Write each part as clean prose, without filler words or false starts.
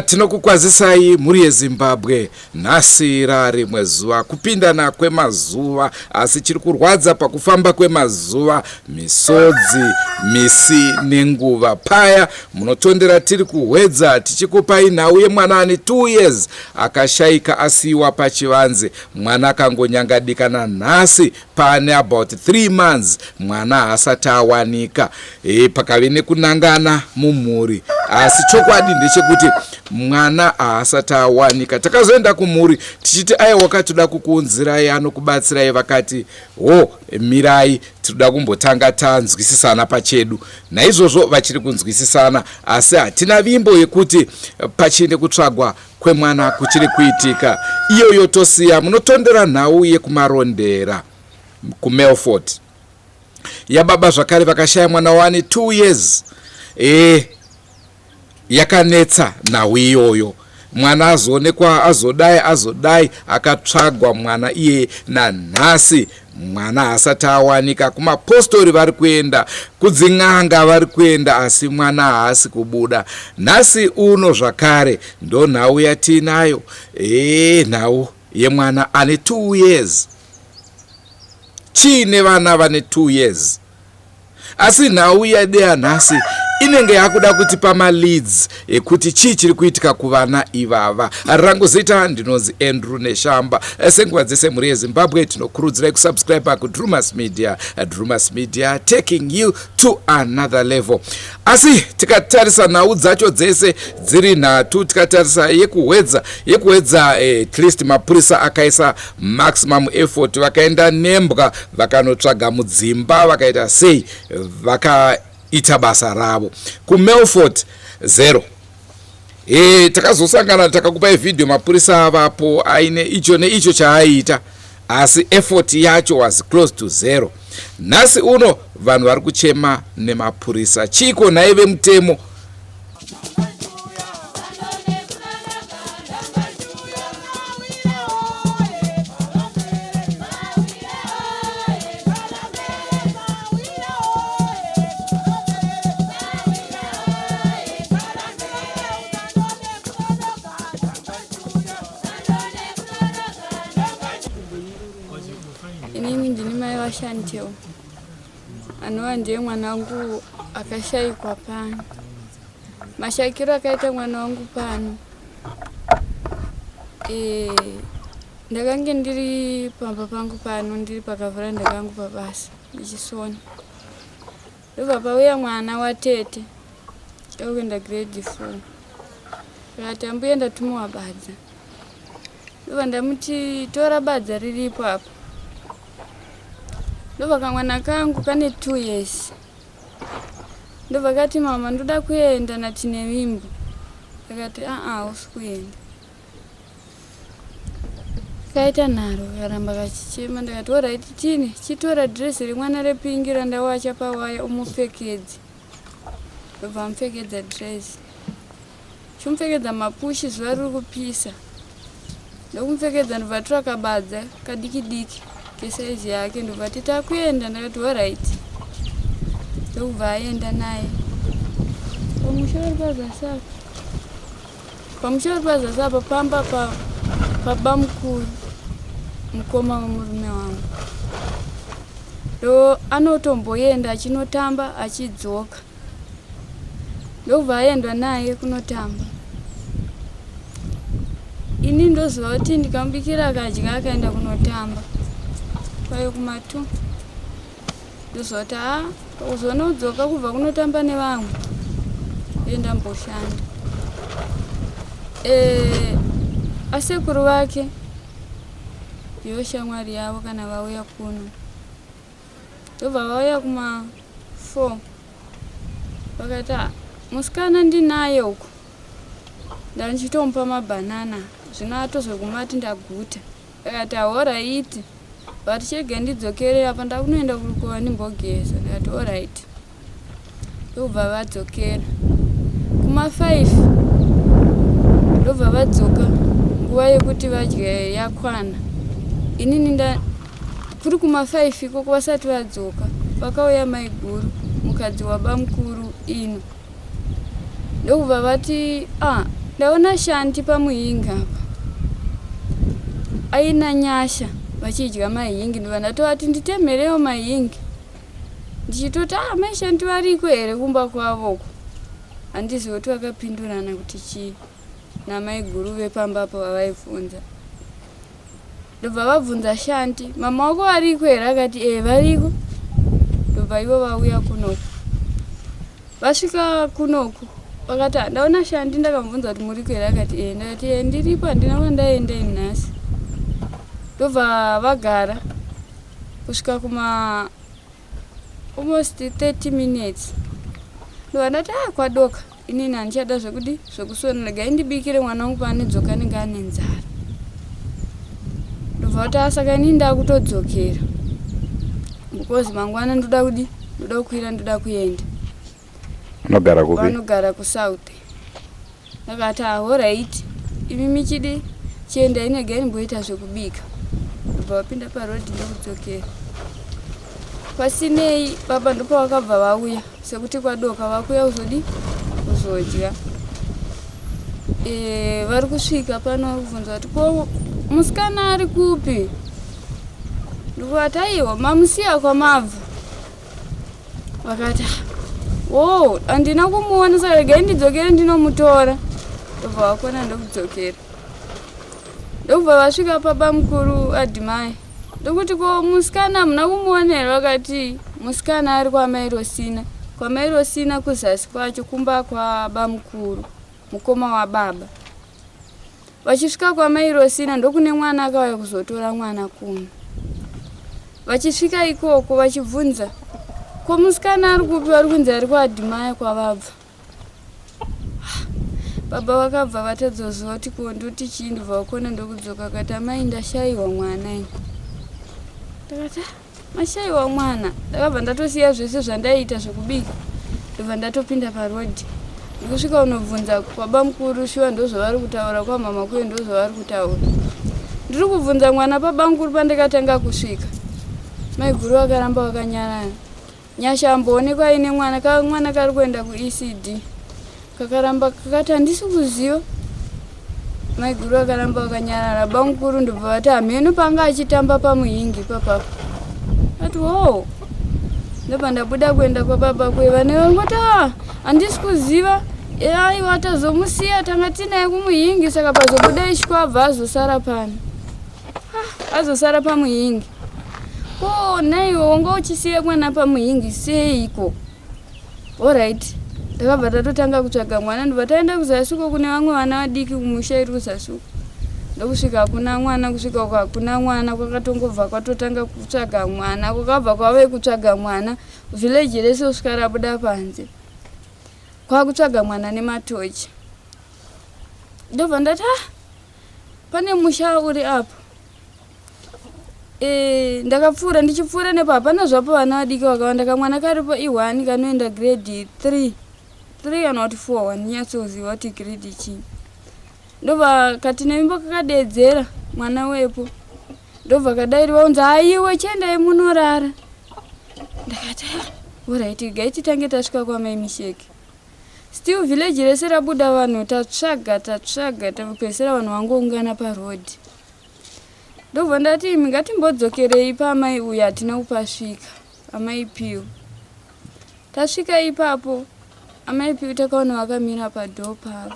Tinokukwazisai mhuri yeZimbabwe. Nhasi rarimwe zuva kupindana kwemazuva, asi chiri kurwadza pakufamba kwemazuva misodzi, misi nenguva. Paya munotondera tiri kuhwedza tichikupai nhau yemwana ane 2 years akashaika asiyiwa pachivanze. Mwana akangonyangadika nanhasi Pane about 3 months mwana haasati awanika. E, pakave nekunangana mumhuri asi chokwadi ndechekuti mwana haasati awanika. Takazoenda kumhuri tichiti aiwa wakatoda kukuunzirai anokubatsirai, vakati ho mirai tinoda kumbotanga tanzwisisana pachedu. Naizvozvo vachiri kunzwisisana asi hatina vimbo yekuti pachine kutsvagwa kwemwana kuchiri kuitika iyoyo tosiya munotondera nhau yekumarondera kumelford yababa zvakare vakashaya mwana wani 2 years e yakanetsa nhau iyoyo mwana azoonekwa azodai azodai akatsvagwa mwana iyeye nanhasi Mwana haasati awanika, kumapostori vari kuenda, kudzin'anga vari kuenda asi mwana haasi kubuda. Nhasi uno zvakare ndonhau yatiinayo, ee nhau yemwana ane 2 years. Chii nevana vane 2 years? Asi nhau yedu yanhasi inenge yakuda kutipa maleads ekuti chii chiri kuitika kuvana ivava. Rangu zita ndinonzi Andrew Neshamba. Senguva dzese mhuri yeZimbabwe tinokurudzirai kusubscribe kuDrumas Media. Drumas Media taking you to another level. Asi tikatarisa nhau dzacho dzese dziri nhatu, tikatarisa yekuhwedza yekuhwedza eh, at least mapurisa akaisa maximum effort, vakaenda nembwa vakanotsvaga mudzimba, vakaita sei, vakaita basa ravo. KuMelfort zero. E, takazosangana takakupai vhidhiyo mapurisa avapo aine icho neicho chaaiita asi effort yacho was close to zero. Nhasi uno vanhu vari kuchema nemapurisa. Chiiko nhai vemutemo? Inini ndini mai vaShantel anova ndiye mwana wangu akashaikwa pano. Mashaikiro akaita mwana wangu pano e, ndakange ndiri pamba pangu pano ndiri pakavhuranda kangu pabasa ndichisona Ndobva pauya mwana watete ekuenda grade 4 akati ambuya ndatumiwa badza. Ndobva ndamuti tora badza riripo apa. Ndobva kamwana kangu kane 2 years. Ndobva kati mama ndoda kuenda naTinevimbo. Akati aa hausi kuenda. Kaita nharo karamba kachichema ndikati orit chini chitora dress remwana repingi randawacha pawaya umupfekedze. Ndobva amupfekedza dress. Chimupfekedza mapushi zuva riri kupisa. Ndokumupfekedza ndobva tora kabadza kadiki diki kesaizi yake ndobva ati takuenda ndakati orit. Ndokubva aenda naye. Pamusha uri pazasi apa. Pamusha uri pazasi apa pamba pa pabamukuru mukoma wemurume wangu. Ndo anotomboenda achinotamba achidzoka. Ndobva aendwa naye kunotamba. Ini ndoziva kuti ndikamubikira akadya akaenda kunotamba. Kwayo kumatu. Ndoziva kuti haa uzoona kudzoka kubva kunotamba nevamwe ndiye ndamboshanda. Eh, asekuru vake ndiyo shamwari yavo kana vauya kuno. Ndobva vauya kuma 4 vakati ah, musikana ndinaye uku ndandichitomupa mabhanana zvino atozokumati ndaguta. Ndakati horaiti but chega ndidzokere apa ndakunoenda kurukova ndimbogeza. Ndakati horaiti ndobva vadzokera kuma 5 ndobva vadzoka nguva yekuti vadye yakwana inini nda kuri kuma 5 ikoko vasati vadzoka vakauya maiguru mukadzi wabamukuru ino ndokubva vati ah Ndaona Shanti pamuhingi apa aina Nyasha vachidya mahingi ndobva ndatovati nditemherewo mahingi ndichitoti ah mai Shanti variko here kumba kwavoko handizivi kuti vakapindurana kuti chii namaiguru vepamba apo vavaibvunza ndobva vabvunza Shanti mama wako variko here akati ee variko ndobva ivo vauya kunoku Vasvika kunoku vakati handaona Shanti ndakamubvunza kuti muriko here akati ee ndakati ee ndiripo handina kwandaenda ini nhasi ndobva vagara kusvika kuma almost 30 minutes ndobva ndati ah kwadoka inini handichada zvekudi zvekusona regai ndibikire mwana wangu paanodzoka anenge ane nzara ndobva kuti ah saka inini ndakutodzokera because mangwana ndoda kudi ndoda kukwira ndoda kuenda Unogara kupi? Vanogara kusouth. Ndakati ahoraiti imi michidi chiendai negai ndimboita zvekubika. Ndobva vapinda paroad ndokudzokera. Pasinei baba ndopavakabva vauya sekuti kwadoka vakuya kuzodi kuzodya. E, vari kusvika pano vari kubvunza kuti ko musikana ari kupi? Ndikuvati aiwa mamusiya kwamabva. Vakati wo handina kumuona saka regai ndidzokere ndinomutora. Ndobva vakona ndokudzokera. Ndokubva vasvika pabamukuru Admire. Ndokuti ko musikana hamuna kumuona here? Vakati musikana ari kwamai Rosina. Kwamai Rosina kuzasi kwacho kumba kwabamukuru mukoma wababa. Vachisvika kwamai Rosina ndokune mwana akauya kuzotora mwana kuno. Vachisvika ikoko vachibvunza ko musikana ari kupi vari kunzi ari kwaAdmire kwavabva. Baba vakabva vatadzoziva kuti ko ndoti chii ndobva vakona ndokudzoka vakati amai ndashaiwa mwana ini. Ndakati ah, mashaiwa mwana ndakabva ndatosiya zvese zvandaiita zvekubika ndobva ndatopinda paroad ndikusvika unobvunza kwabamukuru shuwa ndozvavari kutaura kwamama kuye ndozvavari kutaura ndiri kubvunza mwana pabamukuru pandakatanga kusvika maiguru vakaramba vakanyarara Nyasha amboonekwa aine mwana kamwana kari kuenda kuECD kakaramba kakati handisi kuziva maiguru vakaramba vakanyarara bamukuru ndobva vati hameno panga achitamba pamuhingi ipapapo ati wo ndobva ndabuda kuenda kwababa kuye vane vangoti ah, handisi kuziva aiwa tazomusiya tanga tinaye kumuhingi saka pazobuda ishwa abva azosara pano ah, azosara pamuhingi ko naiwe wanga uchisiya mwana pamuhingi seiko orit ndakabva tatotanga kutsvaga mwana ndobva taenda kuzasi uko kune vamwe vana vadiki kumusha iri kuzasi uko ndokusvika hakuna mwana kusvika uko hakuna mwana kwakatongobva kwatotanga kutsvaga mwana kwakabva kwave kutsvaga mwana village rese kusvika rabuda panze kwakutsvaga mwana nematochi ndobva ndati ah pane musha uri apo e, ndakapfuura ndichipfuura nepo hapana zvapo vana vadiki vakawanda kamwana karipo i1 kanoenda grade 3 3 kana kuti 4 wandinyatsoziva kuti grade chii ndobva kati nevimbo kakadeedzera mwana wepo ndobva kadairiwa unzi aiwe chiendai munorara ndakati orit gai titange tasvika kwamai misheki Still village rese rabuda vanhu tatsvaga tatsvaga tapedzisira vanhu vangoungana paroad. Ndobva ndati imi ngatimbodzokerei paamai uyu hatina kupasvika amai Piu. Tasvika ipapo amai Piu takaona vakamira padoor pavo.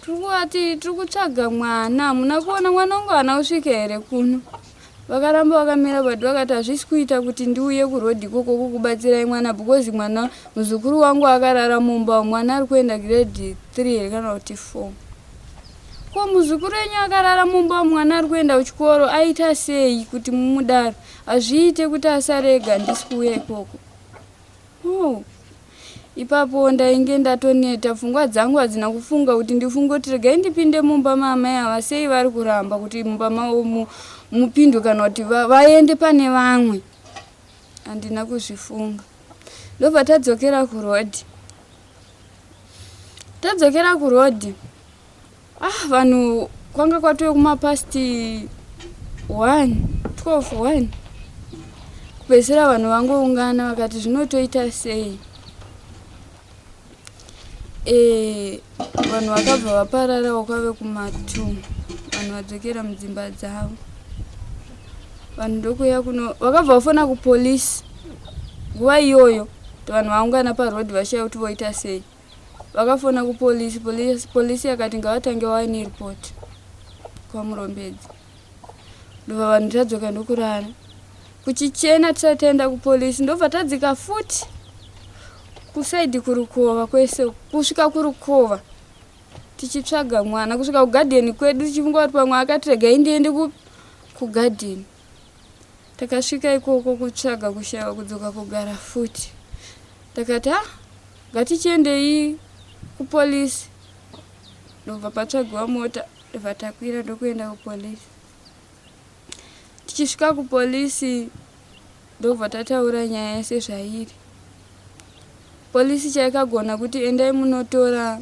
Tiri kuvati tiri kutsvaga mwana hamuna kuona mwana wangu haana kusvika here kuno vakaramba vakamira but vakati hazvisi kuita kuti ndiuye kuroad ikoko kukubatsirai mwana because mwana muzukuru wangu akarara mumba mwana ari kuenda grade 3 here kana kuti 4 ko muzukuru wenyu akarara mumba mwana ari kuenda kuchikoro aita sei kuti mumudaro hazviite kuti asarega handisi kuuya ikoko Oh, ipapo ndainge ndatoneta, pfungwa dzangu hadzina kufunga kuti ndifunge kuti regai ndipinde mumba maamai ava, sei vari kuramba kuti mumba mavo mupindwe kana kuti vaende pane vamwe. Handina kuzvifunga. Ndobva tadzokera kuroad. Tadzokera kuroad. Ah, vanhu kwanga kwatove kumapast 1 12 1 kupedzisira vanhu vangoungana vakati zvinotoita sei. E, vanhu vakabva vapararawo kwave kuma2, vanhu vadzokera mudzimba dzavo. Vanhu ndokuuya kuno, vakabva vafona kupolisi nguva iyoyo kuti vanhu vaungana parodhi, vashaya kuti voita sei. Vakafona kupolisi, polisi yakati ngavatange vauya neripoti kwaMurombedzi. Ndobva vanhu tadzoka ndokurara kuchichena tisati taenda kupolisi. Ndobva tadzika futi kusaidhi kurukova kwese, kusvika kurukova tichitsvaga mwana, kusvika kugadheni kwedu tichifunga kuti pamwe akati regai ndiende kugadheni. Takasvika ikoko kutsvaga, kushaiwa, kudzoka kugara futi. Takati ha, ngatichiendei kupolisi. Ndobva patsvagiwa mota, ndobva takwira ndokuenda kupolisi. Tichisvika kupolisi, ndobva tataura nyaya yese zvairi. Polisi chaikagona kuti endai munotora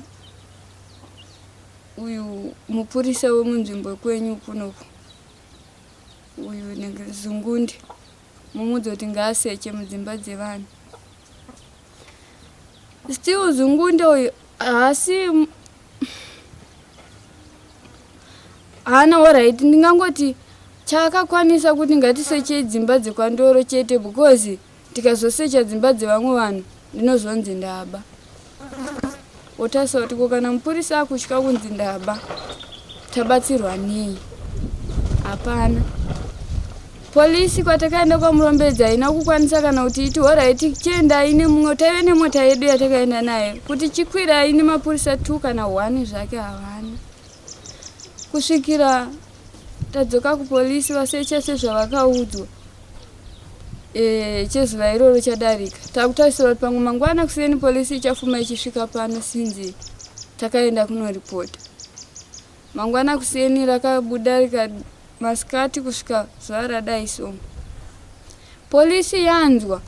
uyu mupurisa wemunzvimbo kwenyu kunoku, uyu Zungundi, mumudze kuti ngaaseche mudzimba dzevanhu. Still Zungunde uyu haasi, haana, alright, ndingangoti chaakakwanisa kuti ngatisechei dzimba dzekwaNdoro chete, because tikazosecha dzimba dzevamwe vanhu ndinozonzi ndaba. Wotarisa kuti ko kana mupurisa akutya kunzi ndaba, tabatsirwa nei? Hapana. Polisi kwatakaenda kwaMurombedzi haina kukwanisa kana kuti iti alright, chiendai nemumwe. Taive nemota yedu yatakaenda nayo kuti chikwirai nemapurisa 2 kana 1 zvake, havana, kusvikira tadzoka kupolisi vasecha sezvavakaudzwa. Chezuva iroro chadarika, takutarisira kuti pamwe mangwana kuseni polisi ichafuma ichisvika pano, sinzi takaenda kunoripota. Mangwana kuseni rakabuda rika masikati kusvika zuva radai. So polisi yanzwa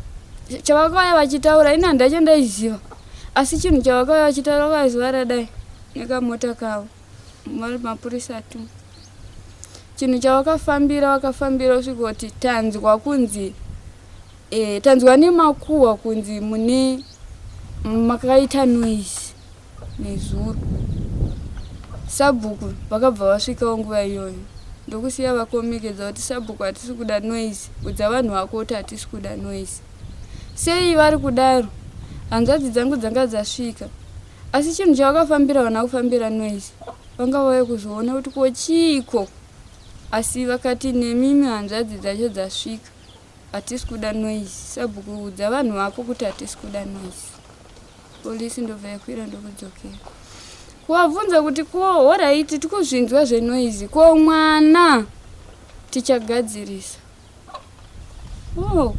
chavakauya vachitaura, ini handacho ndaiziva, asi chinhu chavakauya vachitaura, vakauya zuva radai nekamota kavo vari mapurisa tu. Chinhu chavakafambira, vakafambira kusvika kuti tanzwa kunzi tanzwa nemakuhwa kunzi mune makaita noise nezuro. Sabhuku vakabva vasvikawo nguva iyoyo, ndokusiya vakomekedza kuti sabhuku, hatisi kuda noise, udza vanhu vako kuti hatisi kuda noise. Sei vari kudaro? Hanzvadzi dzangu dzanga dzasvika, asi chinhu chavakafambira, vana kufambira noise, vanga vauya kuzoona kuti ko chiiko. Asi vakati nemimi hanzvadzi dzacho dzasvika, hatisi kuda noise, sabhuku udza vanhu vako kuti hatisi kuda noise. Polisi ndobva yakwira ndokudzokera kuvabvunza kuti ko alright, tikuzvinzwa zvenoise, ko mwana tichagadzirisa. Oh,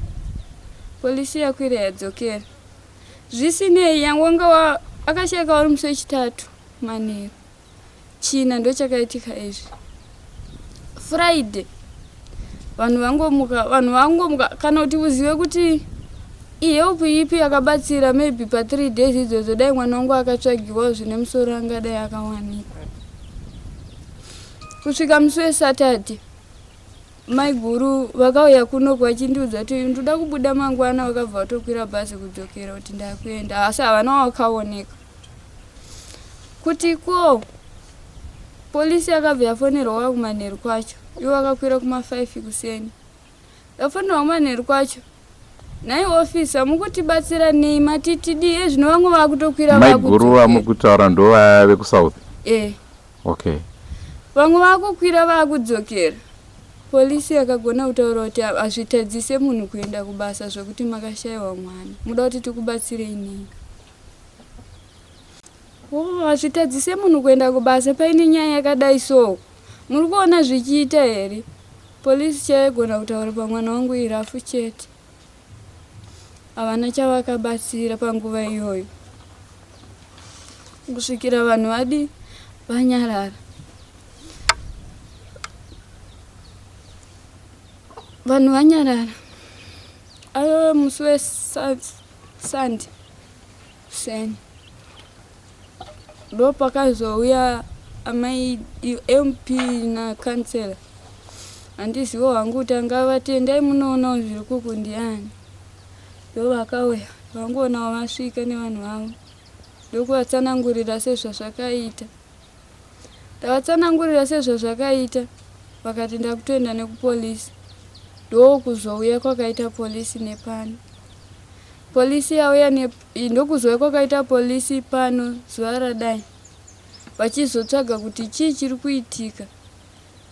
polisi yakwira yadzokera. Zvisinei, wanga akashayika uri musi wechitatu manheru, China ndochakaitika izvi. Friday vanhu vangomuka, vanhu vangomuka kana kuti uzive kuti ihelp ipi yakabatsira. Maybe pa3 days idzodzo dai mwana wangu akatsvagiwawo zvine musoro, angadai akawanikwa. Kusvika musi weSaturday, maiguru vakauya kuno vachindiudza kuti ndoda kubuda mangwana. Vakabva vatokwira bhazi kudzokera kuti ndakuenda, asi havana wakaoneka. Kuti ko polisi yakabva yafonerwa kumanheru kwacho, ivo vakakwira kuma5 kuseni, yafonerwa kumanheru kwacho, nhai ofisa, mukutibatsira nei? Matitidii ezvino? Vamwe vakutokwira. Maiguru vamukutaura ndo vaya vekuSouth? E. Okay. Vamwe vakukwira vakudzokera. Polisi yakagona kutaura kuti hazvitadzise munhu kuenda kubasa zvokuti makashayiwa mwana. Muda kuti tikubatsirei nei? Oh, hazvitadzise munhu kuenda kubasa paine nyaya yakadai. So muri kuona zvichiita here? Polisi chaigona kutaura pamwana wangu irafu chete, havana chavakabatsira panguva iyoyo kusvikira vanhu vadi vanyarara. Vanhu vanyarara aiwa musi weSunday kuseni ndo pakazouya amai MP nakansela. Handizivo hangu kuti angavati endai munoonawo zviri kuku ndiani. Ndo vakauya, vangoonawo vasvika nevanhu vavo. Ndokuvatsanangurira sezvazvakaita. Ndavatsanangurira sezvazvakaita vakati ndakutoenda nekupolisi. Ndokuzouya kwakaita polisi nepano. Polisi yauya ne ndokuzouya kwakaita polisi pano zuva radai vachizotsvaga kuti chii chiri kuitika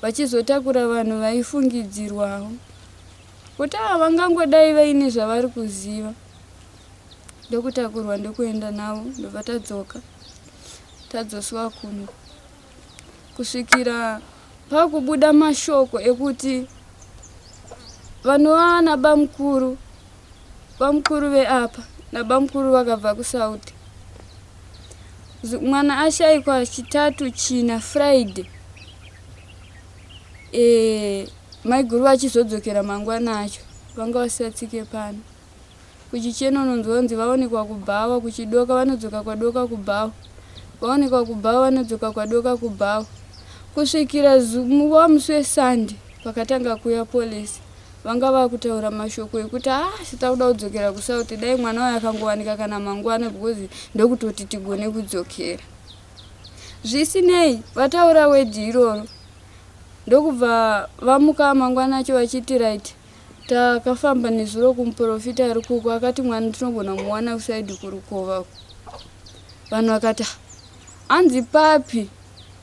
vachizotakura vanhu vaifungidzirwawo kuti ava vangangodai vaine zvavari kuziva. Ndokutakurwa ndokuenda navo ndobva tadzoka tadzoswa kuno kusvikira pakubuda mashoko ekuti vanova nabamukuru bamukuru veapa nabamukuru vakabva kusauti mwana ashaikwa chitatu china friday e, maiguru vachizodzokera mangwana acho vanga vasisatsike pano Kuchichena unonzwa kunzi vaonekwa kubhawa, kuchidoka vanodzoka kwadoka kubhawa. Vaonekwa kubhawa vanodzoka kwadoka kubhawa. Kusvikira wamusi weSunday pakatanga kuuya police vanga vakutaura mashoko ekuti ah takuda kudzokera kuSouth dai mwana uyu akangowanika kana mangwana because ndokutoti tigone kudzokera. Zvisinei vataura wedhi iroro ndokubva vamuka mangwana acho vachiti right Takafamba nezuro kumuporofita ari kuko akati mwana tinogona kumuwana kusaidi kurukova uko. Vanhu vakati ah, anzi papi?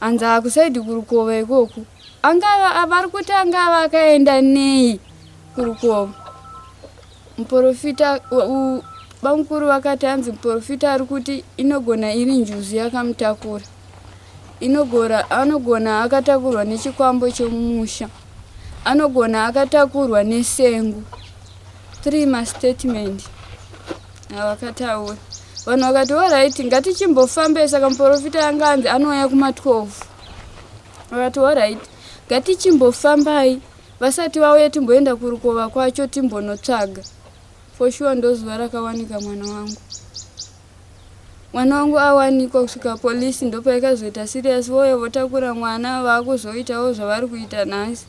Anzi akusaidi kurukova ikoko. Angava vari kuti angava akaenda nei kurukova? Muporofita bamukuru vakati anzi muporofita ari kuti inogona iri njuzu yakamutakura. Inogora anogona akatakurwa nechikwambo chemumusha. Anogona akatakurwa nesengu. 3 mastatement avakataura. Vanhu vakati orit ngatichimbofambei saka muporofita anga anzi anouya kuma 12. Vakati orit ngatichimbofambai vasati vauya timboenda kurukova kwacho timbonotsvaga. For sure ndozuva rakawanika mwana wangu. Mwana wangu awanikwa kusvika police ndopaikazoita serious vouya votakura mwana vakuzoitawo zvavari kuita nhasi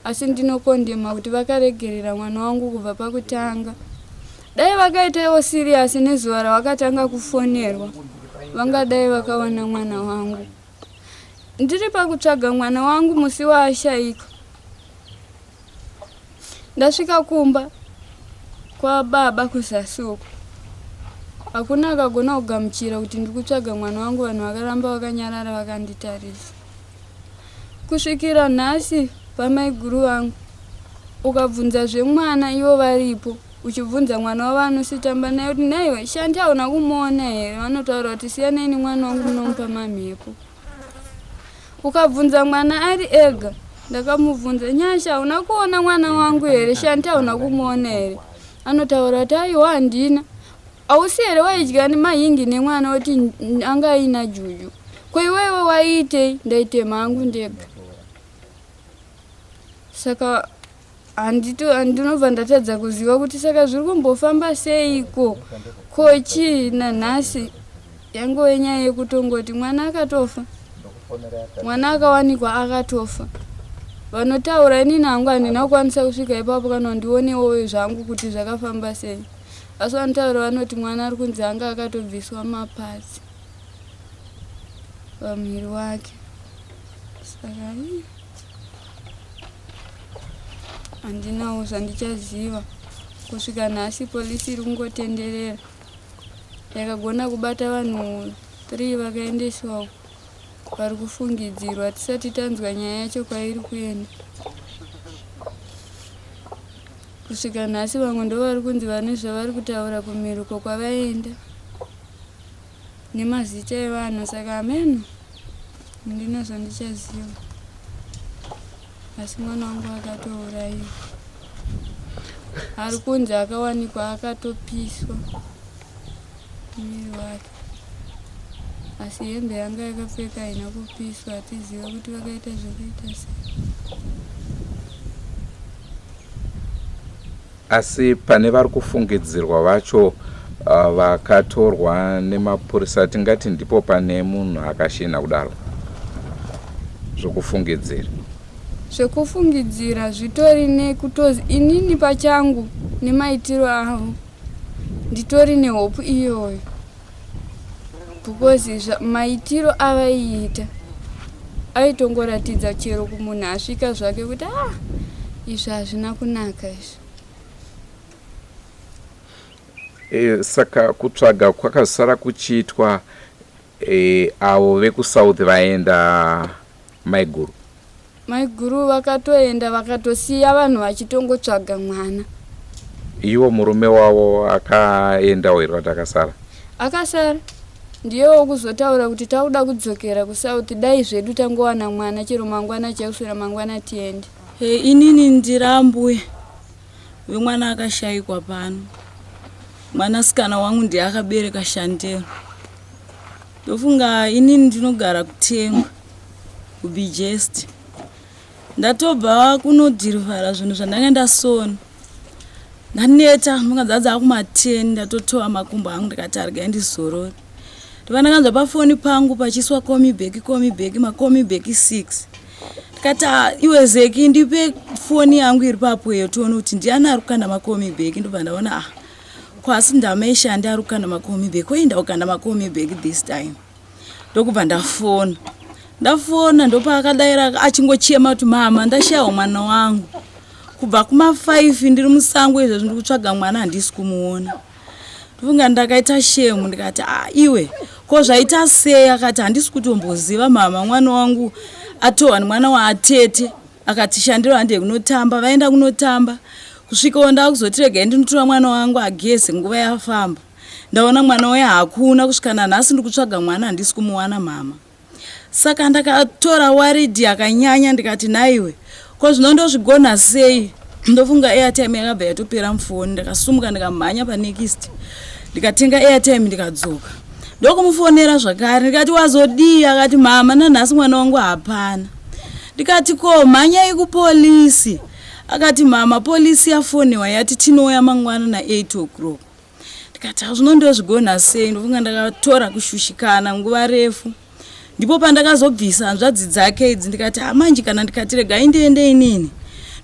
asi ndinokondema kuti vakaregerera mwana wangu kubva pakutanga dai vakaitawo serious nezuva ravakatanga kufonerwa vangadai vakawana mwana wangu ndiri pakutsvaga mwana wangu musi waashaikwa Ndasvika kumba kwababa kuzasi uko hakuna akagona kugamuchira kuti ndiri kutsvaga mwana wangu vanhu vakaramba vakanyarara vakanditarisa kusvikira nhasi pamaiguru vangu ukabvunza zvemwana ivo varipo uchibvunza mwana wavo anositamba naye kuti naiwe shanti hauna kumuona here vanotaura kuti siyanai nemwana wangu munomupa mamhepo Ukabvunza mwana ari ega, ndakamubvunza, Nyasha, hauna kuona mwana wangu here? Shanti hauna kumuona here? Anotaura kuti aiwa handina. Hausi here waidya mahingi nemwana woti anga aina juju? Ko iwewe waiitei? Ndaitema hangu ndega. Saka handito ndinobva ndatadza kuziva kuti saka zviri kumbofamba seiko ko chii nanhasi yangove nyaya yekutongoti mwana akatofa mwana akawanikwa akatofa vanotaura inini hangu handina kukwanisa kusvika ipapo kana ndionewo zvangu kuti zvakafamba sei asi vanotaura vanoti mwana ari kunzi anga akatobviswa mapatsi pamuviri wake saka Handinawo zvandichaziva kusvika nhasi polisi iri kungotenderera. Yakagona kubata vanhu 3 vakaendeswa uko vari kufungidzirwa tisati tanzwa nyaya yacho kwairi kuenda. Kusvika nhasi vamwe ndovari kunzi vane zvavari kutaura kumiruko kwavaenda nemazita evanhu saka hameno handina zvandichaziva. Asi mwana wangu akatourayiwa. Ari kunzi akawanikwa akatopiswa muviri wake. Asi hembe yanga yakapfeka haina kupiswa hatizive kuti vakaita zvekuita sei. Asi pane vari kufungidzirwa vacho vakatorwa nemapurisa tingati ndipo pane munhu akashinha kudaro zvekufungidzira. Zvekufungidzira zvitori nekutozi inini pachangu nemaitiro avo nditori nehope iyoyo. Because maitiro avaiita aitongoratidza chero kumunhu asvika zvake kuti ah, izvi hazvina kunaka izvi. Saka kutsvaga kwakasara kuchiitwa avo vekuSouth vaenda maiguru? Maiguru vakatoenda vakatosiya vanhu vachitongotsvaga mwana. Iwo murume wavo akaendawo here kuti akasara? Akasara. Ndiye wokuzotaura kuti takuda kudzokera kuSouth, dai zvedu tangowana mwana chero mangwana chauswera mangwana tiende. Hey, inini ndiri ambuya vemwana akashaikwa pano. Mwanasikana wangu ndiye akabereka Shandero. Ndofunga inini ndinogara kuTengwa kuBijest. Ndatobva kunodhirivhara zvinhu zvandanga ndasona. Ndaneta, ndonga dzadza kuma10, ndatotova makumbo angu ndikati arega ndizorore. Ndobva ndakanzwa pafoni pangu pachiiswa call me back, call me back, ma call me back 6. Ndikati ah, iwe Zeki ndipe foni yangu iri papo iyo tione kuti ndiani ari kukanda ma call me back. Ndobva ndaona ah, kwasi ndamaishandi ari kukanda ma call me back, oenda kukanda ma call me back this time. Ndokubva ndafona. Ndafona ndopaakadaira achingochema kuti mama ndashayawo mwana wangu. Kubva kuma 5 ndiri musango izvezvi ndiri kutsvaga mwana handisi kumuona. Ndofunga ndakaita shemu ndikati ah, iwe ko zvaita sei? Akati handisi kutomboziva mama, mwana wangu atowa nemwana waatete. Akati shandiro hande kunotamba, vaenda kunotamba kusvikawo ndakuzoti regai ndinotora mwana wangu ageze, nguva yafamba. Ndaona mwana uya hakuna kusvika nanhasi ndiri kutsvaga mwana handisi kumuwana mama. Saka ndakatora waridi yakanyanya ndikati nhaiwe ko zvino ndozvigona sei? Ndofunga airtime yakabva yatopera mufoni, ndakasumuka ndikamhanya panext ndikatenga airtime ndikadzoka. Ndokumufonera zvakare ndikati wazodii? Akati mama nanhasi mwana wangu hapana. Ndikati ko mhanyai kupolisi. Akati mama polisi yafonewa yati tinouya mangwana na 8 o'clock. Ndikati hazvino ndozvigona sei? Ndofunga ndakatora kushushikana nguva refu. Ndipo pandakazobvisa hanzvadzi dzake idzi ndikati manje kana ndikati regai ndiende inini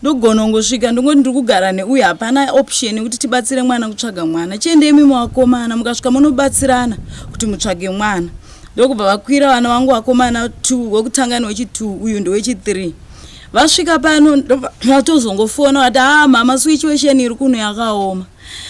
ndogona kungosvika ndongoti ndiri kugara neuyu, hapana option yekuti tibatsire mwana kutsvaga mwana. Chiendei imi vakomana, mukasvika munobatsirana kuti mutsvage mwana. Ndokubva vakwira vana vangu vakomana 2, wekutanga newechi2, uyu ndewechi3. Vasvika pano vatozongofona vati ah mama situation iri kuno yakaoma.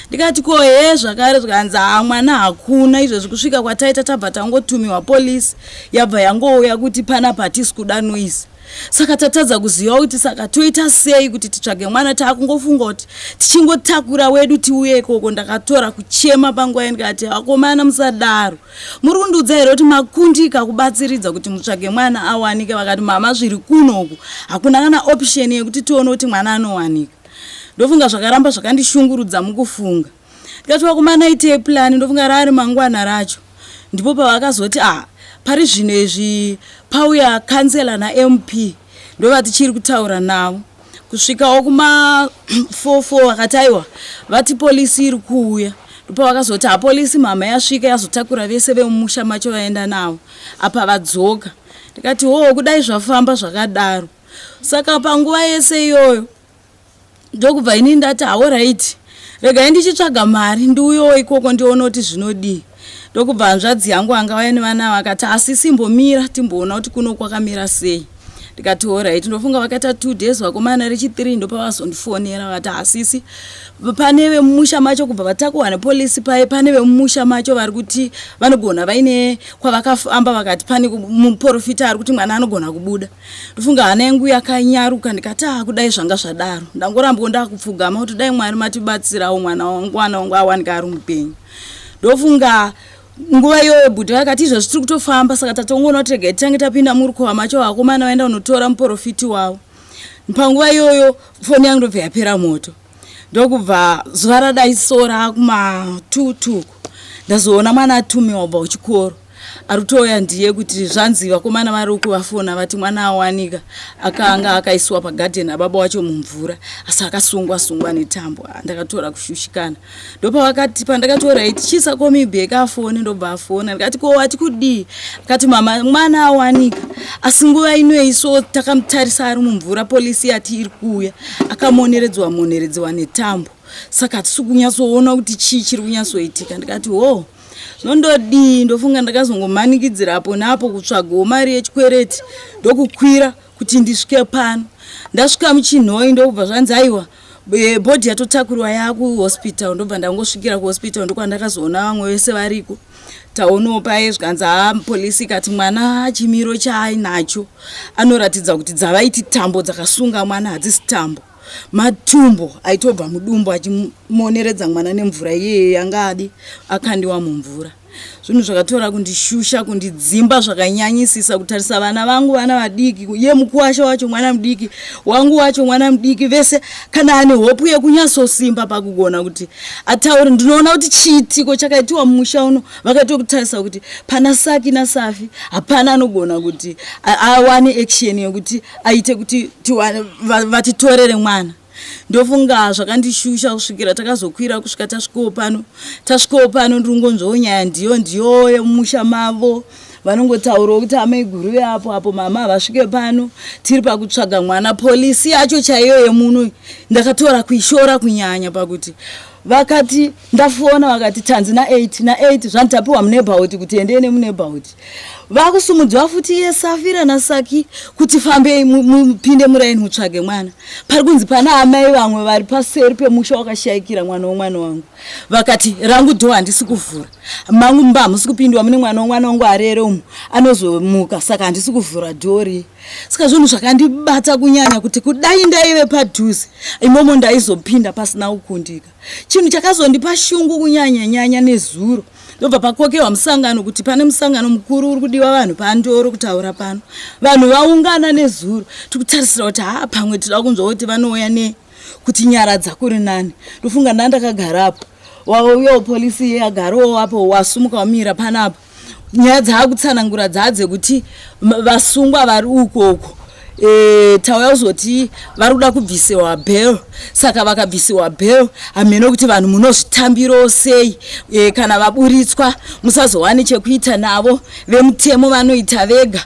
Ndikati ko hee zvakare, zvikanzi haa mwana hakuna izvezvi kusvika kwataita tabva tangotumiwa polisi yabva yangouya kuti panapa hatisi kuda noise. Saka tatadza kuziva kuti saka toita sei kuti titsvage mwana, taakungofunga kuti tichingotakura wedu tiuye ikoko. Ndakatora kuchema panguva iyo ndikati vakomana musadaro, muri kundiudza here kuti makundika kubatsiridza kuti mutsvage mwana awanike? Vakati mama zviri kunoku hakuna kana option yekuti tione kuti mwana anowanika. Ndofunga zvakaramba zvakandishungurudza mukufunga. Ndikati vakomana itei plan, ndofunga raari mangwana racho. Ndipo pavakazoti ah pari zvino izvi pauya kansela naMP ndovatichiri kutaura navo. Kusvikawo kuma 44 vakati aiwa vati polisi iri kuuya. Ndopavakazoti ha polisi mama yasvika yazotakura vese vemumusha macho vaenda navo apa vadzoka. Ndikati hoo kudai zvafamba zvakadaro. Saka panguva yese iyoyo ndokubva ini ndati alright regai ndichitsvaga mari ndiuyewo ikoko ndione kuti zvinodii. Ndokubva hanzvadzi yangu anga vaya nevana vakati asi simbomira timboona kuti kuno kwakamira sei. Ndikati alright, ndofunga vakaita 2 days vakomana rechi3 ndopavazondifonera vakati asisi pane vemumusha macho kubva vatakuhwa nepolisi paye pane vemumusha macho vari kuti vanogona vaine kwavakafamba vakati pane muprofita ari kuti mwana anogona kubuda. Ndofunga hana yangu yakanyaruka ndikati ah kudai zvanga zvadaro. Ndangorambwa ndakupfugama kuti dai Mwari matibatsirawo mwana wangu, mwana wangu awanika ari mupenyu. Ndofunga nguva iyoyo bhuti vakati izvozvi tiri kutofamba saka tatongoona kuti regai titange tapinda murukova macho vakomana vaenda kunotora muprofiti wavo. Panguva iyoyo foni yangu ndobva yapera moto. Ndokubva zuva radai sora kuma 2 2 ndazoona mwana atumiwa kubva kuchikoro ari kutouya ndiye kuti zvanzi vakomana vari kuvafona vati mwana awanika akanga akaiswa pagadheni ababa wacho mumvura asi akasungwa sungwa netambo. Ndakatora kushushikana. Ndopavakati pandakatora iti chiisa komibheki afone, ndobva afona ndikati ko wati kudii? Akati mama mwana awanika asi nguva inoyi so takamutarisa ari mumvura polisi yati iri kuuya akamoneredzwa moneredzwa netambo saka hatisi kunyatsoona kuti chii chiri kunyatsoitika. Ndikati ho. Zvino ndodii? Ndofunga ndakazongomanikidzira apo neapo kutsvagawo mari yechikwereti, ndokukwira kuti ndisvike pano. Ndasvika muChinhoyi, ndokubva zvanzi aiwa, body yatotakurwa yakuhospital. Ndobva ndangosvikira kuhospital, ndokwandakazoona vamwe vese variko. Taonawo paye, zvikanzi ha, polisi ikati mwana chimiro chaainacho anoratidza kuti dzavaiti tambo dzakasunga mwana hadzisi tambo, matumbo aitobva mudumbu achimoneredza mwana nemvura iyeye yanga adi akandiwa mumvura. Zvinhu zvakatora kundishusha, kundidzimba zvakanyanyisisa, kutarisa vana vangu, vana vadiki, iye mukuwasha wacho mwana mudiki wangu wacho mwana mudiki, vese kana ane hope yekunyatsosimba pakugona kuti ataure. Ndinoona kuti chiitiko chakaitiwa mumusha uno, vakaita kutarisa kuti pana Saki naSafi hapana anogona kuti awane action yekuti aite kuti vatitorere mwana. Ndofunga zvakandishusha kusvikira takazokwira, kusvika tasvikawo pano. Tasvikawo pano, ndiringonzwawo nyaya ndiyo ndiyo yemumusha mavo. Vanongotaurawo kuti amai guru veapo apo mama havasvike pano, tiri pakutsvaga mwana. Polisi yacho chaiyo yemuno ndakatora kuishora kunyanya pakuti vakati ndafona, vakati tanzi na8 na8 zvanzi tapiwa muneighborhood kuti endei nemuneighborhood. Vakusumudzwa futi iye Safira naSaki kuti fambei mupinde muraini mutsvage mwana. Pari kunzi pana amai vamwe vari paseri pemusha wakashayikira mwana womwana wangu. Vakati rangu door handisi kuvhura, mangu mumba hamusi kupindwa, mune mwana womwana wangu arere umu, anozomuka, saka handisi kuvhura door. Saka zvinhu zvakandibata kunyanya kuti kudai ndaive padhuze imomo ndaizopinda pasina kukundika. Chinhu chakazondipa shungu kunyanya nyanya nezuro, ndobva pakokewa musangano kuti pane musangano mukuru uri kudiwa vanhu pandoro kutaura pano. Vanhu vaungana nezuro, tikutarisira kuti haa, pamwe tida kunzwa kuti vanouya ne kuti nyaradza kuri nani. Ndofunga ndandakagarapo, wauyawo polisi iye agarawo apo, wasumuka wamira panapa. Nyaya dzaakutsanangura dzaa dzekuti vasungwa vari ukoko, tauya kuzoti vari kuda kubvisiwa bail, saka vakabvisiwa bail hameno kuti vanhu munozvitambirawo sei. Kana vaburitswa musazowani chekuita navo, vemutemo vanoita vega.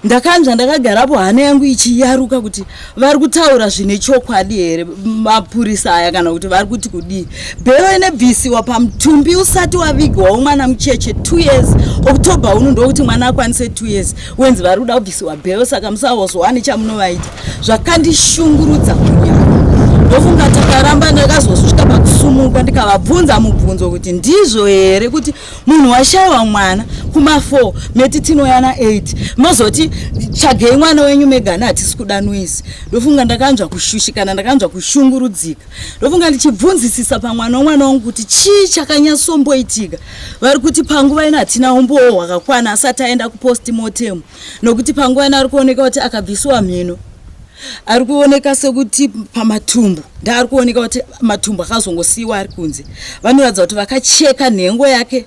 Ndakanzwa ndakagarapo hana yangu ichiyaruka kuti vari kutaura zvine chokwadi here mapurisa aya, kana kuti vari kuti kudii? Bail inobvisiwa pamutumbi usati wavigwawo mwana mucheche 2 years, October uno ndokuti mwana akwanise 2 years, wenzi vari kuda kubvisiwa bail, saka musazowane chamunovaita. Zvakandishungurudza kunyanya. Ndofunga takaramba, ndakazosvika pakusumuka ndikavabvunza mubvunzo kuti ndizvo here kuti munhu washayiwa mwana kuma4, meti tinoya na8, mozoti tsvagei mwana wenyu megana, hatisi kuda noise. Ndofunga ndakanzwa kushushikana, ndakanzwa kushungurudzika. Ndofunga ndichibvunzisisa pamwana womwana wangu kuti chii chakanyatsomboitika, vari kuti panguva ino hatina umbowo hwakakwana asati aenda kupostmortem, nokuti panguva ino ari kuoneka kuti akabvisiwa mhino, ari kuoneka sekuti pamatumbu ndaari kuoneka kuti matumbu akazongosiyiwa ari kunze. Vanoratidza kuti vakacheka nhengo yake,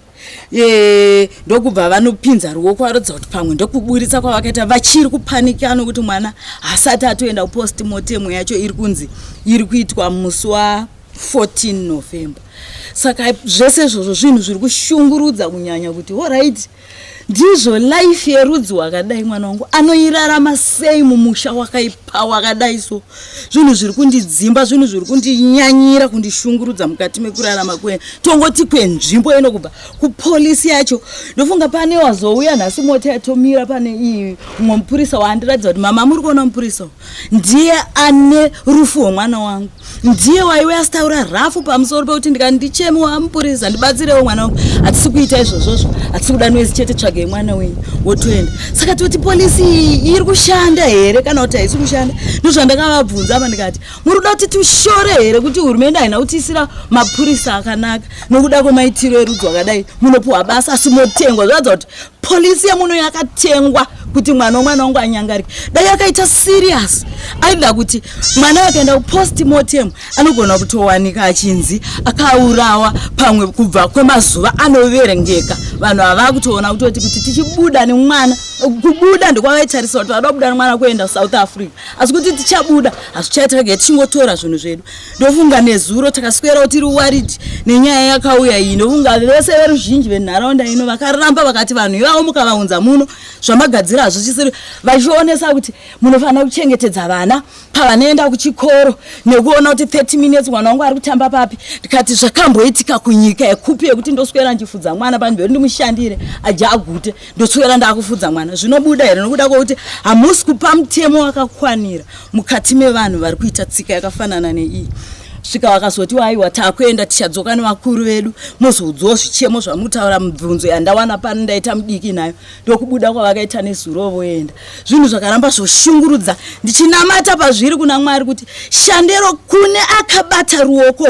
ndokubva vanopinza ruoko, varatidza kuti pamwe ndokuburitsa kwavakaita. Vachiri kupanika nokuti mwana hasati atoenda kupostmortem yacho iri kunzi iri kuitwa musi wa14 November. Saka zvese izvozvo zvinhu zviri kushungurudza kunyanya kuti alright, ndizvo life yerudzi wakadai, mwana wangu anoirarama sei mumusha wakaipa wakadai? So zvinhu zviri kundidzimba, zvinhu zviri kundinyanyira kundishungurudza mukati mekurarama kwe tongoti kwenzvimbo ino. Kubva kupolisi yacho, ndofunga pane wazouya nhasi, mota yatomira pane iyi, mumwe mupurisa waandiratidza kuti mama, muri kuona mupurisa ndiye ane rufu rwemwana wangu, ndiye waiwe asitaura rafu pamusoro pekuti ndikati ndichemi wamupurisa ndibatsirewo mwana wangu, hatisi kuita izvozvozvo, hatisi kuda noise, chete tsvagei mwana wenyu, wotoenda. Saka toti polisi iyi iri kushanda here kana kuti haisi kushanda? Ndozvandakavabvunza apa, ndikati muri kuda kuti tishore here kuti hurumende haina kutiisira mapurisa akanaka nokuda kwemaitiro erudzi wakadai? Munopiwa basa asi motengwa. Zvoratidza kuti polisi yemuno yakatengwa kuti mwana womwana wangu anyangarike. Dai yakaita serious, aida kuti mwana akaenda kupostmortem anogona kutowanika achinzi akaurawa pamwe kubva kwemazuva anoverengeka. Vanhu ava vakutoona kutoti kuti tichibuda nemwana, kubuda ndokwavaitarisa kuti vada kubuda nemwana kuenda kuSouth Africa, asi kuti tichabuda hazvichaita, regai tichingotora zvinhu zvedu. Ndofunga nezuro takaswerawo tiri worried nenyaya yakauya iyi. Ndofunga vese veruzhinji venharaunda ino vakaramba vakati vanhu ivavo mukavaunza muno zvamagadzira hazvichisiri, vachionesa kuti munofanira kuchengetedza vana pavanoenda kuchikoro nekuona kuti 30 minutes mwana wangu ari kutamba papi. Ndikati zvakamboitika kunyika yekupi yekuti ndoswera ndichifudza mwana panzvimbo ndimushandire aja agute, ndoswera ndakufudza mwana, zvinobuda here? Nokuda kwokuti hamusi kupa mutemo wakakwanira mukati mevanhu vari kuita tsika yakafanana neiyi. Svika vakazoti aiwa, takuenda, tichadzoka nevakuru vedu, mozoudzwawo zvichemo zvamutaura. Mibvunzo yandawana pano ndaita mudiki nayo. Ndokubuda kwavakaita nezuro voenda. Zvinhu zvakaramba zvoshungurudza, ndichinamata pazviri kuna Mwari kuti shandero kune akabata ruoko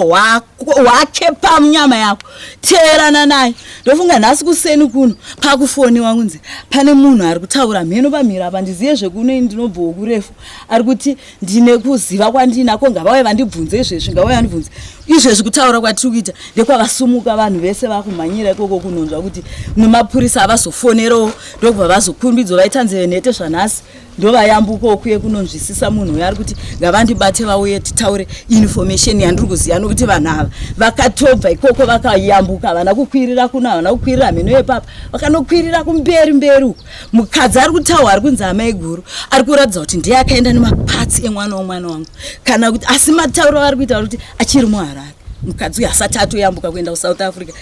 hwake pamunyama yako, teerana naye. Ndofunga nhasi kuseni kuno pakufoniwa kunzi pane munhu ari kutaura mheno pamhiro apa, ndiziye zvekuno, ndinobvawo kurefu, ari kuti ndine kuziva kwandinako, ngavauye vandibvunze izvezvi, ngavauye vandibvunze izvezvi. Kutaura kwatiri kuita ndekwakasumuka vanhu vese vakumhanyira ikoko kunonzwa kuti nemapurisa avazofonerowo, ndokubva vazokumbidzwa vaita nzeve nhete zvanhasi, ndovayambukawo kuye kunonzwisisa munhu uyo ari kuti ngavandibate vauye titaure information yandiri kuziva, nokuti vanhu ava vakatobva ikoko vakayambuka, havana kukwirira kuno, havana kukwirira mheno yepapa, vakanokwirira kumberi mberi uko. Mukadzi ari kutaura ari kunzi amai guru ari kuratidza kuti ndiye akaenda nemapatsi emwana womwana wangu, kana kuti asi matauro avari kuita vari kuti achiri muHarare mukadzi uyu asati atoyambuka kuenda kuSouth Africa.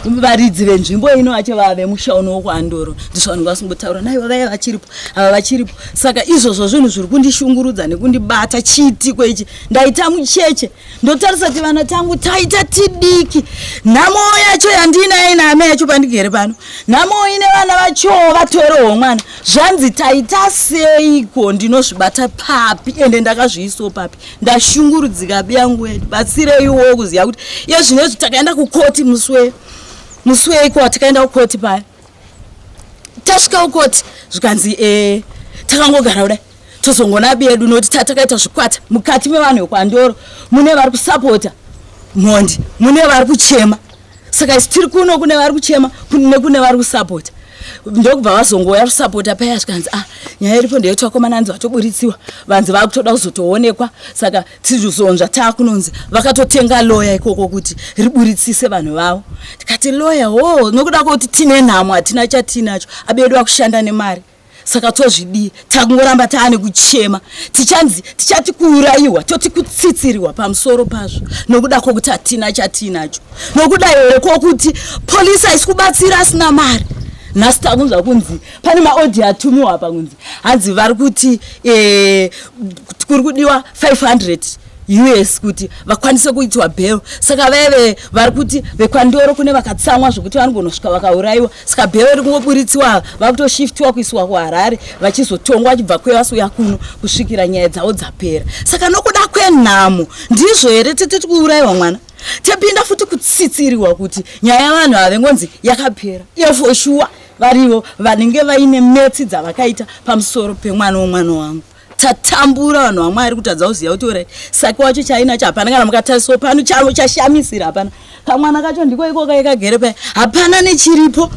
Varidzi venzvimbo ino vacho vava vemusha uno wokwaAndoro ndizvo vanenge vasingotaura naivo vaiva vachiripo, ava vachiripo. Saka izvozvo zvinhu zviri kundishungurudza nekundibata. Chiitiko ichi ndaita mucheche, ndotarisa kuti vana tangu taita tidiki, nhamo yacho yandiinayo naame yacho pandigere pano, nhamo ine vana vachowo vatorewo mwana, zvanzi taita seiko, ndinozvibata papi, ende ndakazviisawo papi? Ndashungurudzika biyangu wedu, batsireiwo kuziva kuti iye zvinezvi takaenda kukoti musi musi weiko, takaenda kukoti paya, tasvika kukoti zvikanzi takangogara kudai, tozongona bedu nokuti takaita zvikwata mukati mevanhu vekwaNdoro, mune vari kusapota mhondi, mune vari kuchema. Saka isu tiri kuno kune vari kuchema nekune vari kusapota, ndokubva vazongouya kusapota paya, zvikanzi ah, nyaya iripo ndeyekuti vakomana anzi vatoburitsiwa, vanzi vakutoda kuzotoonekwa. Saka tizozonzva taakunonzi vakatotenga loya ikoko kuti riburitsise vanhu vavo. Tikati loya ho, nokuda kwekuti tine nhamo, hatina chatinacho, abedu akushanda nemari, saka tozvidii? Takungoramba taane kuchema, tichanzi tichati kuurayiwa, toti kutsitsiriwa pamusoro pazvo, nokuda kwokuti hatina chatinacho, nokuda here kwokuti polisi haisi kubatsira asina mari. Nhasi takunzwa kunzi pane maaudio atumiwa apa, kunzi hanzi vari kuti kuri kudiwa 500 US kuti vakwanise kuitwa bail. Saka vaive vari kuti vekwaNdoro kune vakatsamwa zvokuti vanogonosvika vakaurayiwa, saka bail iri kungoburitsiwa, vakutoshiftiwa kuiswa kuHarare, vachizotongwa vachibva kuye vasiuya kuno kusvikira nyaya dzavo dzapera. Saka nokuda kwenhamo ndizvo here titi kuurayiwa mwana, tepinda futi kutsitsiriwa kuti nyaya yavanhu ava vengonzi yakapera? Iyo for sure varivo vanenge vaine metsi dzavakaita pamusoro pemwana womwana wangu. Tatambura vanhu vaMwari, kutadza kuziva kuti ore saka wacho chainacho hapana. Kana mukatarisawo pano chavo chashamisira, hapana kamwana kacho, ndiko iko kaikagere paya, hapana nechiripo.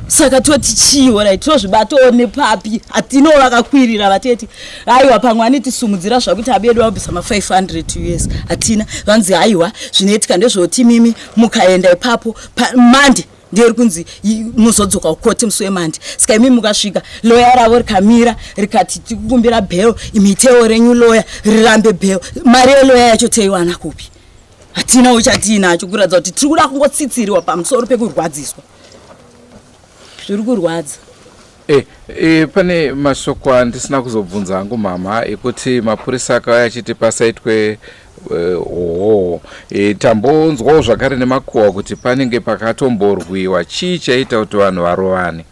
Saka toti chii? Orit, tozvibatawo nepapi? Hatino vakakwirira vateti aiwa, pamwe anetisumudzira zvakuti abedu vabvisa ma500 US, hatina. Vanzi aiwa, zvinoitika ndezvoti mimi mukaenda ipapo mande nderi kunzi muzodzoka kukoti musi wemande. Saka imi mukasvika, loya ravo rikamira rikati tikukumbira bail, imitewo renyu loya rirambe bail, mari yeloya yacho teiwana kupi? Hatinawo chatiinacho, kuratidza kuti tiri kuda kungotsitsiriwa pamusoro pekurwadziswa. Zviri kurwadza. Pane mashoko andisina kuzobvunza hangu mama, ekuti mapurisa akauya achiti pasaitwe hoho. Tambonzwawo zvakare nemakuhwa kuti panenge pakatomborwiwa. Chii chaita kuti vanhu varovane?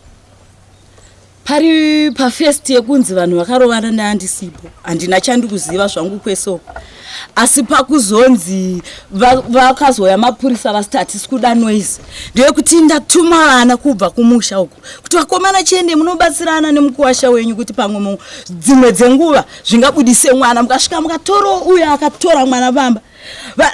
Pari pafirst yekunzi vanhu vakarovana neandisipo, handina chandikuziva zvangu kwesoko, asi pakuzonzi vakazoya mapurisa vasiti hatisi kuda noise, ndeyekuti ndatuma vana kubva kumusha uko kuti vakomana chiende munobatsirana nemukuwasha wenyu, kuti pamwe dzimwe dzenguva zvingabudise mwana, mukasvika mukatoro uyo akatora mwana pamba.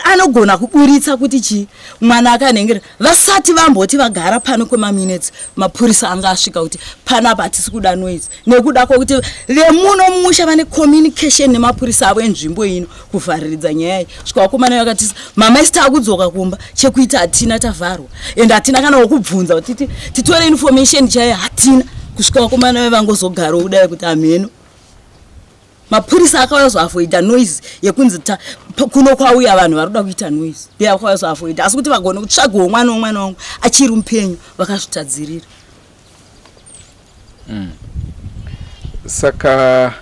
Anogona kuburitsa kuti chii mwana akanhengera. Vasati vamboti vagara pano kwemaminutes, mapurisa anga asvika kuti panapa hatisi kuda noise, nekuda kwokuti vemuno mumusha vane communication nemapurisa avo enzvimbo ino kuvhariridza nyaya iyi. Svika vakomana vakati, mama, isi taakudzoka kumba, chekuita hatina, tavharwa, and hatina kana wokubvunza kuti titore information chaiyo hatina. Kusvika vakomana ve vangozogarawo kudai kuti hamheno. Mapurisa akauya kuzoavoida noise yekunzi kuno kwauya vanhu vari kuda kuita noise, ndiye akauya kuzoavoida. Asi kuti vagone kutsvagawo mwana womwana wangu achiri mupenyu, vakazvitadzirira. Saka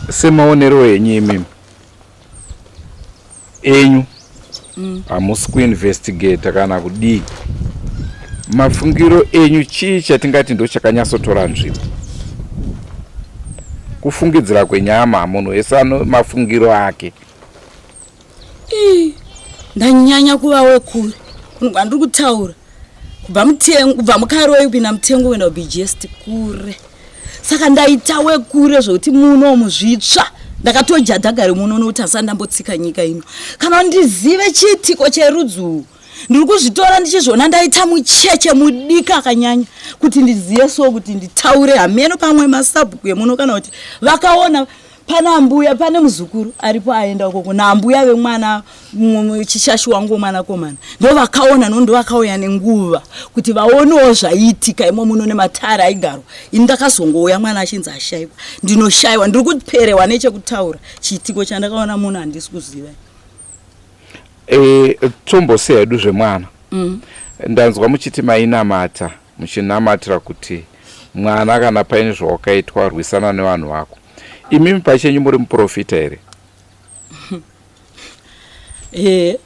semaonero enyu imimi enyu, hamusi kuinvestigata kana kudii, mafungiro enyu, chii chatingati ndo chakanyatsotora nzvimbo? Kufungidzira kwenyama, munhu wese ano mafungiro ake. Ii, ndanyanya kuva wekure kunhu kwandiri kutaura, kubva mutengo, kubva muKaroi kupinda mutengo kuenda kuBijest kure. Saka ndaita wekure zvokuti muno muzvitsva ndakatojadhagare muno, nokuti hasati ndambotsika nyika ino kana ndizive chiitiko cherudzi uhu. Ndiri kuzvitora ndichizviona ndaita mucheche mudiki akanyanya kuti ndizive, so kuti nditaure hameno pamwe masabhuku emuno kana kuti vakaona pana mbuya, pane muzukuru aripo aenda ukoko naambuya vemwana, chishashi wangu womwanakomana, ndo vakaona no ndo vakauya nenguva kuti vaonewo zvaiitika imo muno nematare aigarwa. Ini ndakazongouya mwana achinzi ashayiwa. Ndinoshayiwa, ndiri kuperewa nechekutaura. Chiitiko chandakaona muno handisi kuziva. Tombosiya hedu zvemwana. Ndanzwa muchiti mainamata, muchinamatira kuti mwana kana paine zvawakaitwa rwisana nevanhu vako. Imimi pachenyu muri muprofita here? Ee.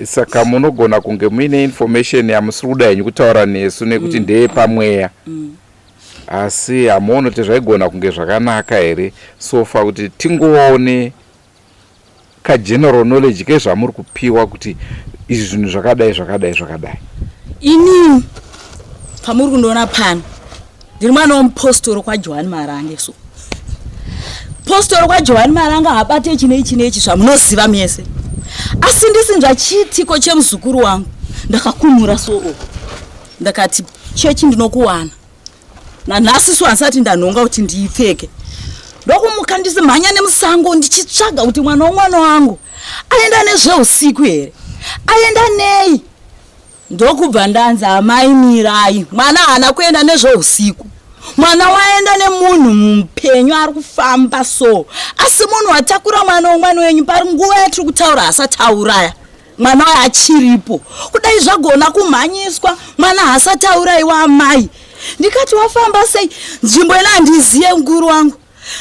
Saka munogona kunge muine information yamusiri kuda henyu kutaura nesu nekuti ndeyepamweya. Asi hamuoni kuti zvaigona kunge zvakanaka here so far kuti tingoone kageneral knowledge kezvamuri kupiwa, kuti izvi zvinhu zvakadai, zvakadai, zvakadai? Inini pamuri kundiona pano ndiri mwana womupostori kwaJohani Marange. So postori kwaJohani Marange haabate ichi neichi neichi zvamunoziva mese, asi ndisinzva chiitiko chemuzukuru wangu, ndakakumura soo, ndakati chechi ndinokuwana nanhasi. So handisati ndanhonga kuti ndiipfeke. Ndokumuka ndisimhanya nemusango ndichitsvaga kuti mwana womwana wangu aenda nezveusiku here, aenda nei. Ndokubva ndanzi, amai, mirai, mwana haana kuenda nezveusiku, mwana waenda nemunhu mupenyu ari kufamba. So asi munhu watakura mwana womwana wenyu pari nguva yatiri kutaura hasati auraya mwana wayo, achiripo. Kudai zvagona kumhanyiswa, mwana haasati aurayiwa, amai. Ndikati, wafamba sei? Nzvimbo ino handiziye, mukuru wangu,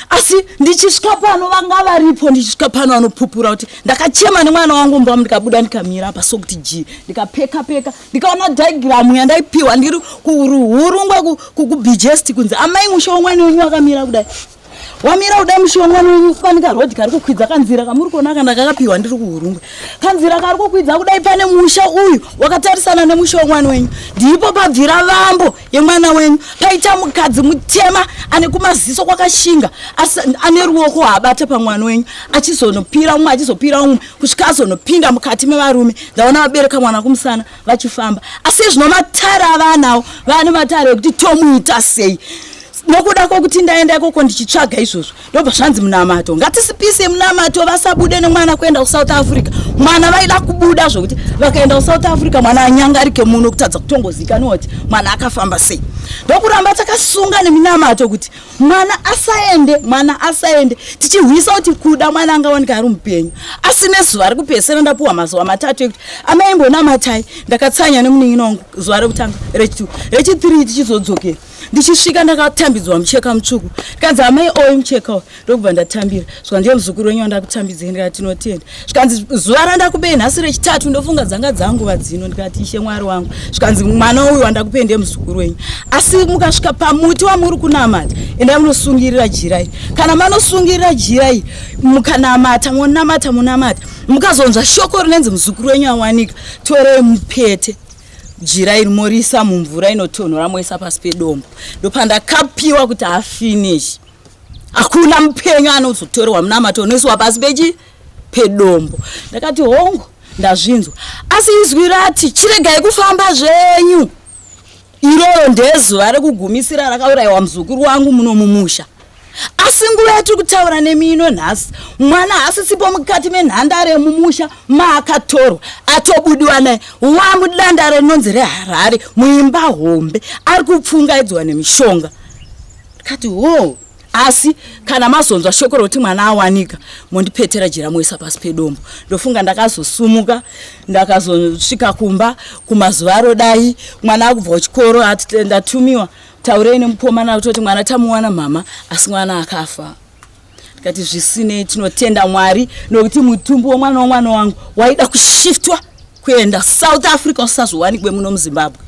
asi ndichisvika pano vanga varipo. Ndichisvika pano vanopupura kuti ndakachema nemwana wangu mba, ndikabuda ndikamira apa sokuti g, ndikapeka peka, ndikaona diagram yandaipiwa ndiri kuHurungwe kuBijest, kunzi, amai, musha womwana wenyu wakamira kudai, wamira kudai musha womwana wenyu. Pane karodhi kari kukwidza kanzira kamuri kuona kana kakapiwa ndiri kuHurungwe, kanzira kari kukwidza kudai, pane musha uyu wakatarisana nemusha womwana wenyu, ndipo pabvira vambo yemwana wenyu. Paita mukadzi mutema ane kumaziso kwakashinga, asi ane ruoko haabata pamwana wenyu, achizonopira umwe, achizopira umwe, kusvika azonopinda mukati mevarume. Ndaona vabereka mwana kumusana vachifamba. Asi zvino matare avanawo, vane matare ekuti tomuita sei? Nokuda kwokuti ndaenda ikoko ndichitsvaga izvozvo, ndobva zvanzi munamato, ngatisipise munamato, vasabude nemwana kuenda kuSouth Africa. Mwana vaida kubuda zvokuti vakaenda kuSouth Africa, mwana anyangarike muno, kutadza kutongozikanwa kuti mwana akafamba sei. Ndokuramba takasunga neminamato kuti mwana asaende, mwana asaende, tichihwisa kuti kuda mwana angawanika ari mupenyu. Asi nezuva rekupedzisira ndapuwa mazuva 3 ekuti, amai, mbonamatai. Ndakatsanya nemunin'ina wangu zuva rekutanga, rechi2, rechi3, tichizodzokera. Ndichisvika ndakatambidzwa mucheka mutsvuku, ndikanzi, amai, oyi mucheka uyu. Ndokubva ndatambira, svika, ndiye muzukuru wenyu wandakutambidzei. Ndikati, tinotenda. Zvikanzi, zuva randakupei nhasi rechitatu, ndofunga dzanga dzanguva dzino. Ndikati, ishe Mwari wangu. Zvikanzi, mwana uyu wandakupei ndiye muzukuru wenyu, asi mukasvika pamuti wamuri kunamata, endai munosungirira jira iri. Kana manosungirira jira iri, mukanamata, monamata, monamata, mukazonzwa shoko rinenzi muzukuru wenyu awanika, torei mupete jira iri, morisa mumvura inotonhora, moisa pasi pedombo. Ndopandakapiwa kuti hafinish. Hakuna mupenyu anozotorerwa munamato unoiswa pasi pechi pedombo. Ndakati hongu, ndazvinzwa, asi izwi rati chiregai kufamba zvenyu. Iroro ndezuva rekugumisira rakaurayiwa muzukuru wangu muno mumusha. Asi nguva yatiri kutaura nemi ino nhasi, mwana haasisipo mukati menhandare mumusha maakatorwa, atobudiwa naye wamudandare rinonzi reHarare muimba hombe, ari kupfungaidzwa nemishonga. Ndikati hoo, asi kana mazonzwa shoko rokuti mwana awanika, mondipetera jira moisa pasi pedombo. Ndofunga ndakazosumuka ndakazosvika kumba kumazuva arodai mwana akubva kuchikoro, ati ndatumiwa taurei nemukomana kutoti mwana tamuwana mama, asi mwana akafa. Ndikati zvisinei, tinotenda Mwari nokuti mutumbi womwana womwana wangu waida kushiftwa kuenda South Africa usazowanikwe muno muZimbabwe,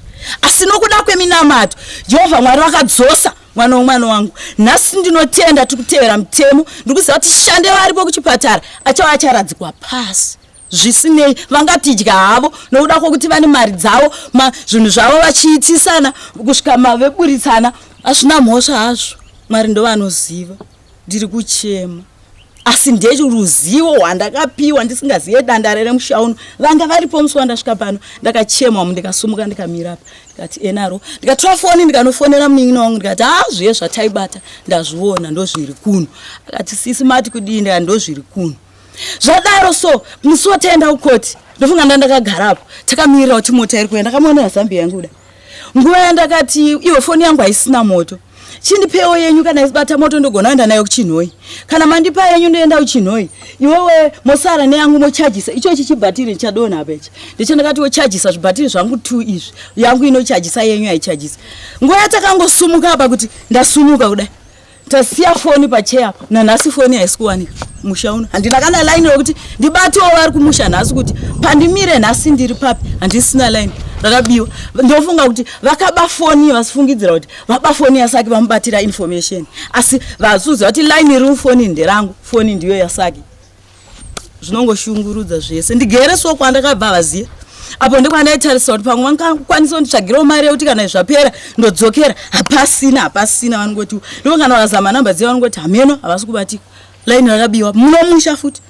asi nokuda kweminamato Jehovha Mwari vakadzosa mwana womwana wangu. Nhasi ndinotenda, tiri kutevera mutemo, ndiri kuziva kuti shande varipo kuchipatara achava acharadzikwa pasi. Zvisinei, vangatidya havo nokuda kwokuti vane mari dzavo, zvinhu zvavo vachiitisana kusvika maveburitsana, hazvina mhosva hazvo. Mwari ndovanoziva. Ndiri kuchema, asi nderuzivo rwandakapiwa ndisingazive dandare remusha uno. Vanga varipo musi wandasvika pano, ndakachemwa ndikasumuka ndikamira apa, ndikati enaro, ndikatora foni ndikanofonera munin'ina wangu, ndikati ha, zviye zvataibata ndazviona, ndozviri kuno. Akati sisi mati kudii? Ndikati ndozviri kuno. Zvadaro so musi wataenda kukoti, ndofunga ndandakagarapo takamirira kuti mota iri kuenda, ndakamuonera zambia yangu kuda nguva yandakati iwe foni yangu haisina moto, chindipewo yenyu, kana isibata moto ndogona kuenda nayo kuChinhoi, kana mandipa yenyu ndoenda kuChinhoi, iwewe mosara neyangu mochajisa ichochi chibhatiri chadonha apa ichi. Ndichandakati wochajisa zvibhatiri zvangu two izvi, yangu inochajisa, yenyu haichajisa. Nguva yatakangosumuka apa kuti ndasumuka kudai, tasiya foni pacheya apa, nanhasi foni haisi kuwanika musha uno. Handina kana laini rekuti ndibatewo vari kumusha nhasi kuti pandimire nhasi ndiri papi, handisina laini, rakabiwa. Ndofunga kuti vakaba foni vasifungidzira kuti vaba foni yaSaki vamubatira information, asi vasuziva kuti laini riri mufoni nderangu, foni ndiyo yaSaki. Zvinongoshungurudza zvese. Ndigere so kwandakabva vaziva apo ndekwandaitarisa kuti pamwe vangakwanisa kunditsvagirawo mari yekuti kana zvapera ndodzokera. Hapasina, hapasina. Vanongoti ndo kana vakazama namba dziya vanongoti hameno, havasi kubatika, laini rakabiwa munomusha futi.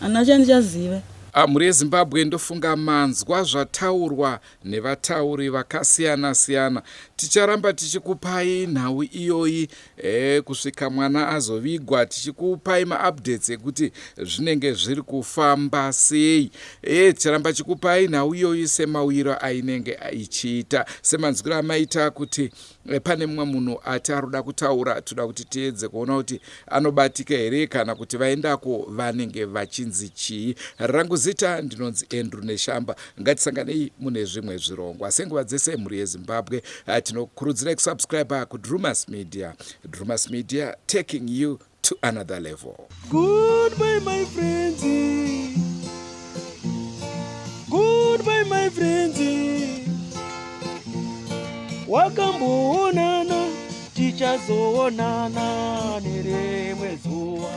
Handina chandichaziva. Mhuri yeZimbabwe, ndofunga manzwa zvataurwa nevatauri vakasiyana siyana. Ticharamba tichikupai nhau iyoyi kusvika mwana azovigwa, tichikupai maupdates ekuti zvinenge zviri kufamba sei. Ticharamba tichikupai nhau iyoyi semauyiro ainenge ichiita, semanzwiro amaita kuti pane mumwe munhu ati aroda kutaura. Toda kuti tiedze kuona kuti anobatika here kana kuti vaendako vanenge vachinzi chii. Rangu zita ndinonzi Andrew Neshamba. Ngatisanganei mune zvimwe zvirongwa senguva dzese. Mhuri yeZimbabwe, tinokurudzirai kusubscribe kuDrumas Media. Drumas Media, taking you to another level. Goodbye my friends, goodbye my friends. Wakamboonana, tichazoonana nerimwe zuva,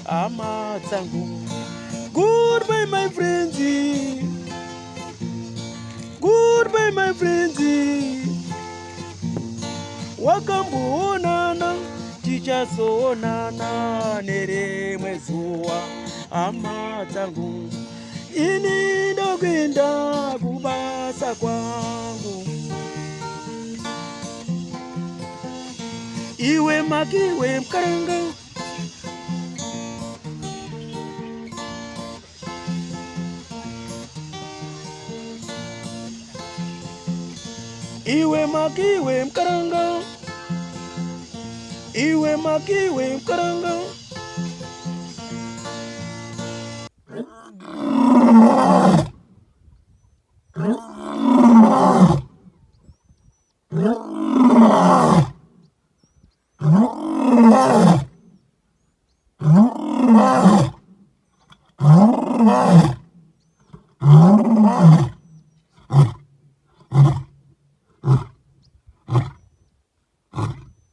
hama dzangu. Goodbye my friends, goodbye my friends. Wakamboonana, tichazoonana nerimwe zuva, hama dzangu. Ini ndokuenda kubasa kwangu, iwe makiwe mukaranga. Iwe makiwe mukaranga, iwe makiwe mukaranga.